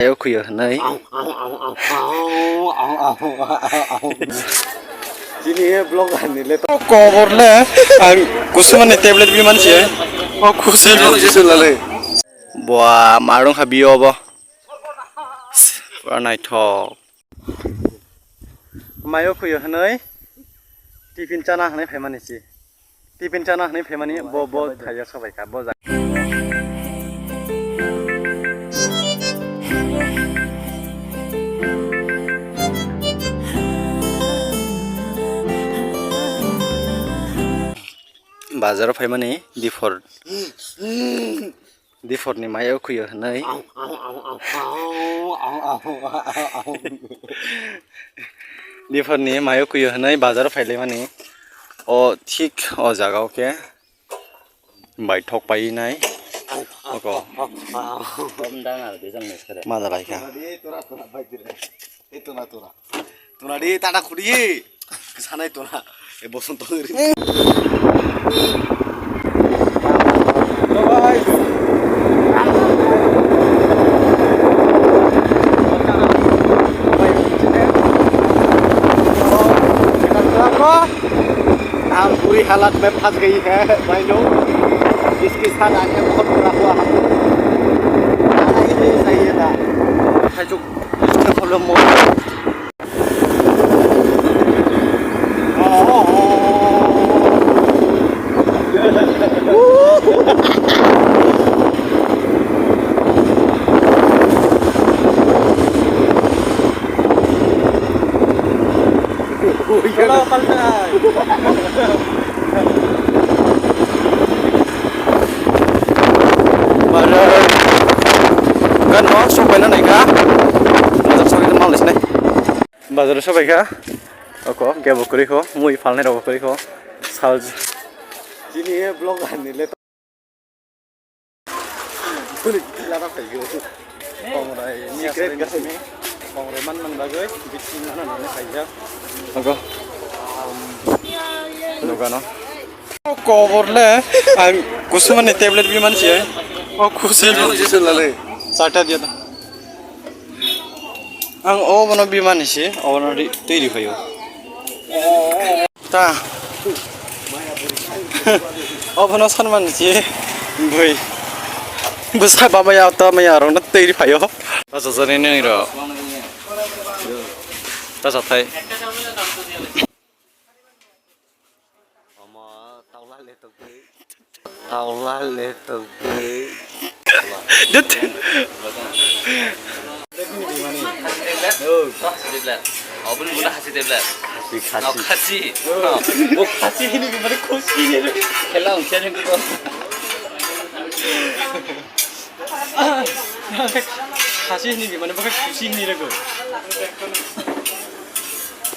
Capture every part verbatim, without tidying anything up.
Ayo kuyo hwnwi. Chini e vlog ani le. Kobor le ang kusumani tablet bi manse. O kusi. Bo marung kha biyo bo. Pura naithok. Mayo kuyo hwnwi tiffin chana hwnwi phaimani si. Tiffin chana hwnwi phaimani bo, bo thaiya sobai kha, bo jaga. Bazaro phaimani diphor. Diphorni mayo kuyo hwnwi. Diphorni mayo kuyo hwnwi bazaro phailaimani. O thik o jaga o khe baithok painai. Oko. Madalai kha. Tuna di tata khudi. Sanai tuna. E bosong tong ri. हम बुरी हालत में फंस गई है भाई लोग। इसके साथ आके बहुत बुरा हुआ हमको। नहीं चाहिए था। Bazar. Gan no sopai na naikha. Bazar sopai na mal sinai. Bazar sopai kha. Oko kebo kuri kho, mui phalnai rok kuri kho. Sal. Chini e vlog ani le. Kongrai, miya secret sini. Kongrai man man bagwi, bichi mana mana khaijak. Oko. Dogano. Kobor le, ang kusumani tablet bi manse. O kusi. Sata dia. Ang obono bimani se, obono ri-, twi ri phaio. Ta. Obono sanmani se, bui. Bwsa baba ya ta maya rok na twi ri phaio. Ta sajani nwi ro. Ta sathai. Omo tawla le tokgwi. Tawla le tokgwi. Dut. Oboni buno hasi tablet. Hasi, khasi. No, khasi. No, bo khasi hini bimani khusi hini. Khela ungsa ni ko. Khasi hini bimani bo khusi hini rego.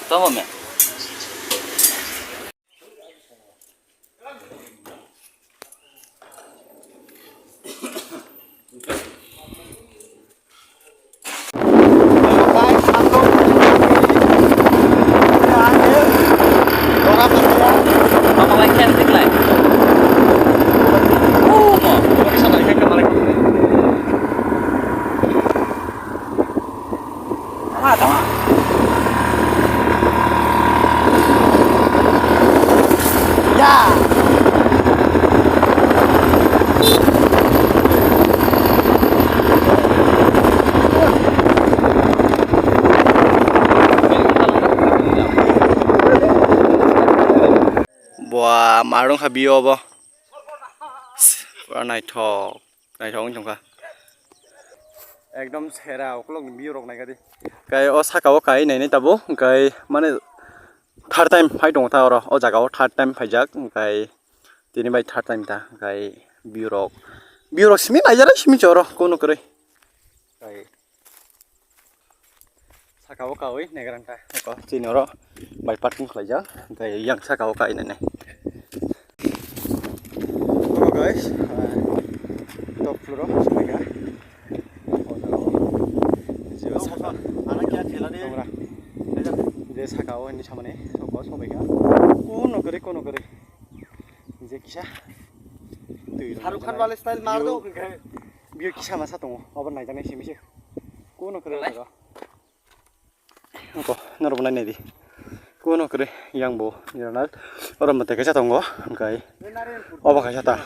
Tamo me. Bua, marung kha biyo bo. Pura naithok. Naithok wng tongkha. Ekdom sera ukulok ni view rok naikha di. Kai o saka o kai nainai tabuk, kai mane third time phai tongo ta oro, o jaga o third time phaijak, kai tini bai third time ta, kai view rok, view rok simi naijarai simi choro, kono kwrwi. Kai Saka o kawi negrang ta. Eko chini oro bai parking khlaijak. Hingke yang saka o kai nai nai. Oro guys, ah, top floor o sumai kha. O jaga o. Je saka. Ana kya thela de? Tongra. Je saka o ni samani. Soko sumai kha. Kono kore, kono kore. Je kisa. Shahrukh Khan wale style mar do. View kisa masa tongo. Obo naijaknai simi se. Ko norok nai nai di. Kuno kre yang bo nirana. Oro mate kaisa tongo, hingkai obo kaisa ta.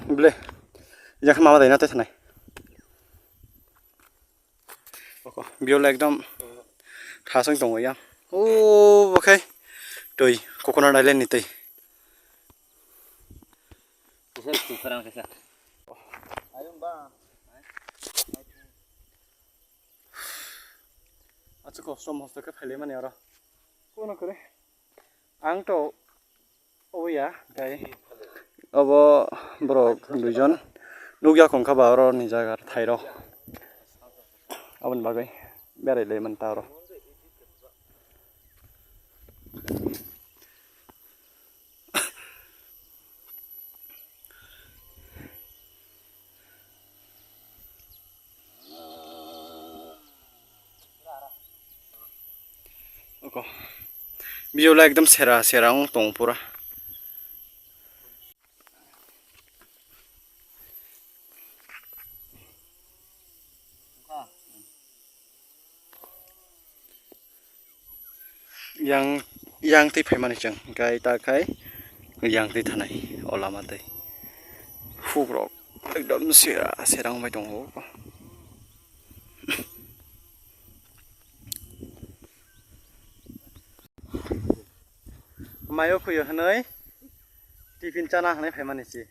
Ble, yang mama dai na te sanai. Oko, biol ekdom thasong tongo ya. O, oke. Tui, Coconut Island ni tui. Kaisa tu kharang kaisa. Acha ko som hosto ke phaile mani oro. Kuno kre. Ang to oya, kai. Obo borok duijon nukya kongkha ba oro ni jaga thairo. Aboni bagwi berai lai manta oro. Oko. Biyola ekdom sera sera wng tongo pura. Yang, yang twi phaimani chwng, hwnkhe ta khai yang twi thanai o lama twi. Hukrok ekdom sera, sera wngbai tongo. Mayo khuyo hwnwi tiffin chana hwnwi phaimani si.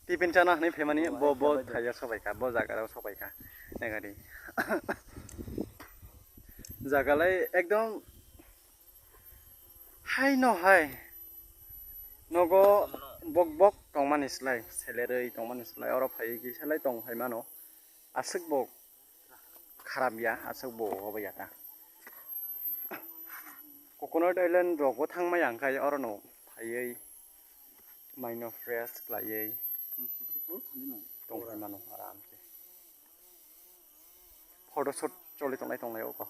Tiffin chana hwnwi phaimani bo, bo thaiya sobaikha, bo jaga rok sobaikha. Nagadi. Jaga lai ekdom hai no hai. Nogo bok bok tongmani slai, selerwi tongmani slai, oro phaiwi kisa lai tong phaimano. Aswk bo kharap ya, aswk bo obo ya ta. Coconut Island rogo thangmaya hwnkhe orono phaiwi mind no fresh khlaiwi tongphai mano aram khe. Photo shoot choli tongnai tongnai oko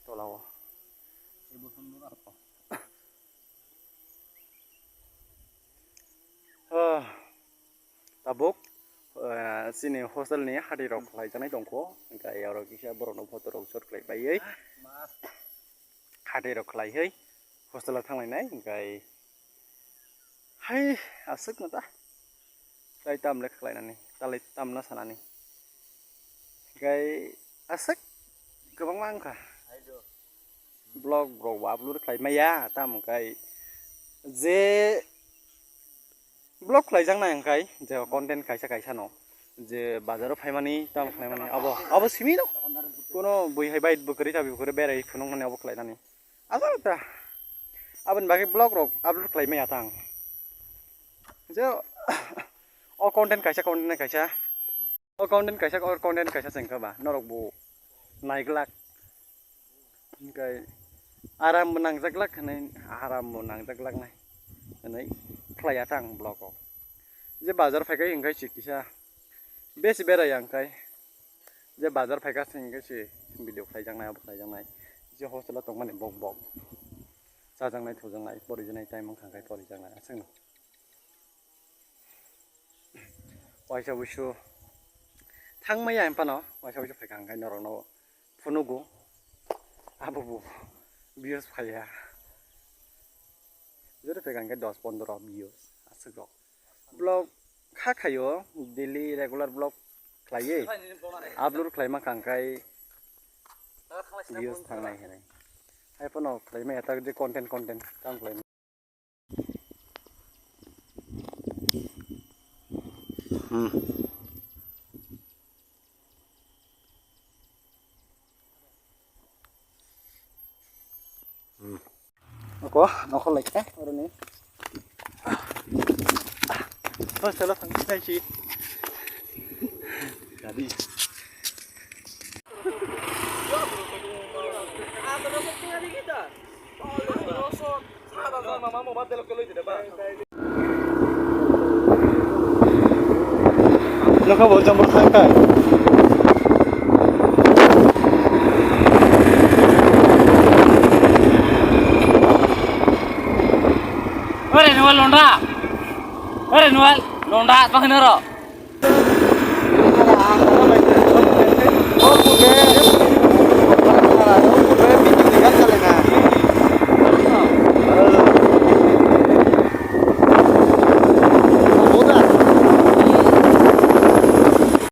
tola o. Ah, tabuk, ah, chini hostel ni hati rok khlai jaknai tongkho, hwnkhe oro kisa borok no photo rok shoot khlai paiwi hati rok khlai hwi hostel o thang lainai, hwnkhe hai aswk no ta tai tam le khlai nani, talai tam no sanani, hwnkhe aswk kwbangma wngkha. Vlog rok bo upload khlai maya, tamo khe je vlog khlai jaknai hwnkhe je content kaisa kaisa no je bazar o phaimani tamo khlaimani abo, abo simi no kuno bui hai bai bwkrwi ta bwkrwi berai phunukmani abo khlainani abo ta aboni bagwi vlog rok upload khlai maya tang je o content kaisa content kaisa. O content kaisa, o content kaisa chengkha ba, norok bo naiglak. Hingkai aram bo nangjaklak hinui, aram bo nangjaklak nai hinui khlai ya tang vlog o. Je bazar phaikai hingkai si kisa besi berai ya hingkai. Je bazar phaika se hingkai si video khlaijaknai, abo khlaijaknai. Je hostel o tongmani bok bok. Chajaknai, thujaknai, porijaknai, time wngkha hingkai porijaknai. Aswkno. Waisa wuisu thangmaya hinphano, waisa wuisu phaikha hwnkhe norokno phunugo. Abobo views phaiya. Jori phaikha hwnkhe dos pondro views aswk rok. Vlog kha khaio, daily regular vlog khlaiwi upload khlaima kangkhai views thangnai hinwi. Haiphano khlaimaya tak je content, content tamo khlaimaya. Hmm. Hmm. Ako, nokol lai, eh, oroni. Hostel o thang sai si. Gari. Nokha bo jambor thang kai. Ore nual londa. Ore nual londa, tong hino ro.